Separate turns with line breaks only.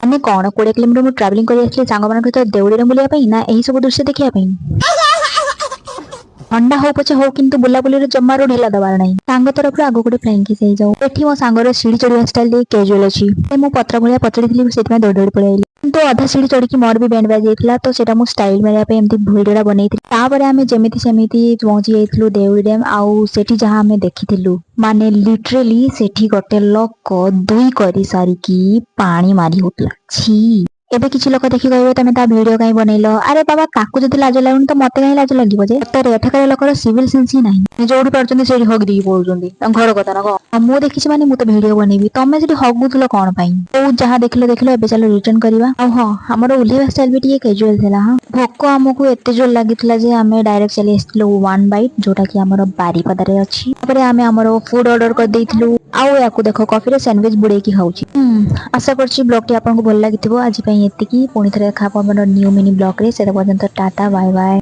ମାନେ କଣ, 20 କିଲୋମିଟର ମୁଁ ଟ୍ରାଭେଲିଂ କରି ଆସିଲି ସାଙ୍ଗମାନଙ୍କ ସହିତ ଦେଉଳିରେ ବୁଲିବା ପାଇଁ ନା ଏହି ସବୁ ଦୃଶ୍ୟ ଦେଖିବା ପାଇଁ? ଥଣ୍ଡା ହଉ ପଛେ ହଉ, କିନ୍ତୁ ବୁଲାବୁଲିରେ ଜମାରୁ ଢିଲା ଦବାର ନାହିଁ। ସାଙ୍ଗ ତରଫରୁ ଆଗକୁ ଗୋଟେ ଫ୍ଲାଇଂ କିସ୍ ହେଇଯାଉ। ଏଠି ମୋ ସାଙ୍ଗର ସିଢି ଚଢିବା ଷ୍ଟାଇଲ ଟିକେ କ୍ୟାଜୁଆଲ ଅଛି। ମୁଁ ପତ୍ର ଭଳିଆ ପତଳି ଥିଲି, ସେଥିପାଇଁ ଦୌଡ଼ି ଦୌଡ଼ି ପଳେଇ ଆଇଲି। କିନ୍ତୁ ଅଧା ସିଢି ଚଢିକି ମୋର ବି ବ୍ୟାଣ୍ଡ ବାଜି ଯାଇଥିଲା, ତ ସେଇଟା ମୁଁ ଷ୍ଟାଇଲ ମାରିବା ପାଇଁ ଏମିତି ଭିଡିଓଟା ବନେଇଥିଲି। ତାପରେ ଆମେ ଯେମିତି ସେମିତି ପହଞ୍ଚି ଯାଇଥିଲୁ ଦେଉଳି ଡ୍ୟାମ୍। ଆଉ ସେଠି ଯାହା ଆମେ ଦେଖିଥିଲୁ, ମାନେ ଲିଟରାଲି ସେଠି ଗୋଟେ ଲୋକ ଦୁଇ କରି ସାରିକି ପାଣି ମାରି ହଉଥିଲା। ଛି। ଏବେ କିଛି ଲୋକ ଦେଖି କହିବେ, ତମେ ତା ଭିଡିଓ କାହିଁ ବନେଇଲ? ଆରେ ବାବା, ତାକୁ ଯଦି ଲାଜ ଲାଗୁନି ତ ମତେ କାହିଁ ଲାଜ ଲାଗିବ ଯେ? ସତରେ ଏଠାକାର ଲୋକର ସିଭିକ ସେନ୍ସ ହିଁ ନାହିଁ। ଯୋଉଠି ପାରୁଛନ୍ତି ସେଇଠି ହଗି ଦେଇକି ପଳଉଛନ୍ତି। ତାଙ୍କ ଘର କଥା ନା କଣ? ଆଉ ମୁଁ ଦେଖିଛି ମାନେ ମୁଁ ତ ଭିଡିଓ ବନେଇବି। ତମେ ସେଠି ହଗୁଥିଲ କଣ ପାଇଁ? ହଉ, ଯାହା ଦେଖିଲ ଦେଖିଲ, ଏବେ ଚାଲ ରିଟର୍ନ କରିବା। ଆଉ ହଁ, ଆମର ଓହ୍ଲେଇବା ଷ୍ଟାଇଲ ବି ଟିକେ କ୍ୟାଜୁଆଲ ଥିଲା। ହଁ, ଭୋକ ଆମକୁ ଏତେ ଜୋର ଲାଗିଥିଲା ଯେ ଆମେ ଡାଇରେକ୍ଟ ଚାଲି ଆସିଥିଲୁ ୱାନ୍ ବାଇଟ୍, ଯୋଉଟା କି ଆମର ବାରିପଦାରେ ଅଛି। ତାପରେ ଆମେ ଆମର ଫୁଡ ଅର୍ଡର କରିଦେଇଥିଲୁ। ଆଉ ୟାକୁ ଦେଖ, କଫିରେ ସ୍ୟାଣ୍ଡୱିଚ ବୁଡେଇକି ଖାଉଛି। ଆଶା କରୁଛି ବ୍ଲଗଟି ଆପଣଙ୍କୁ ଭଲ ଲାଗିଥିବ। ଆଜି ପାଇଁ ଏତିକି। ପୁଣି ଥରେ ଦେଖା ହବ ଆମର ନ୍ୟୁ ମିନି ବ୍ଲଗରେ। ସେଟା ପର୍ଯ୍ୟନ୍ତ ଟାଟା, ବାଏ ବାଏ।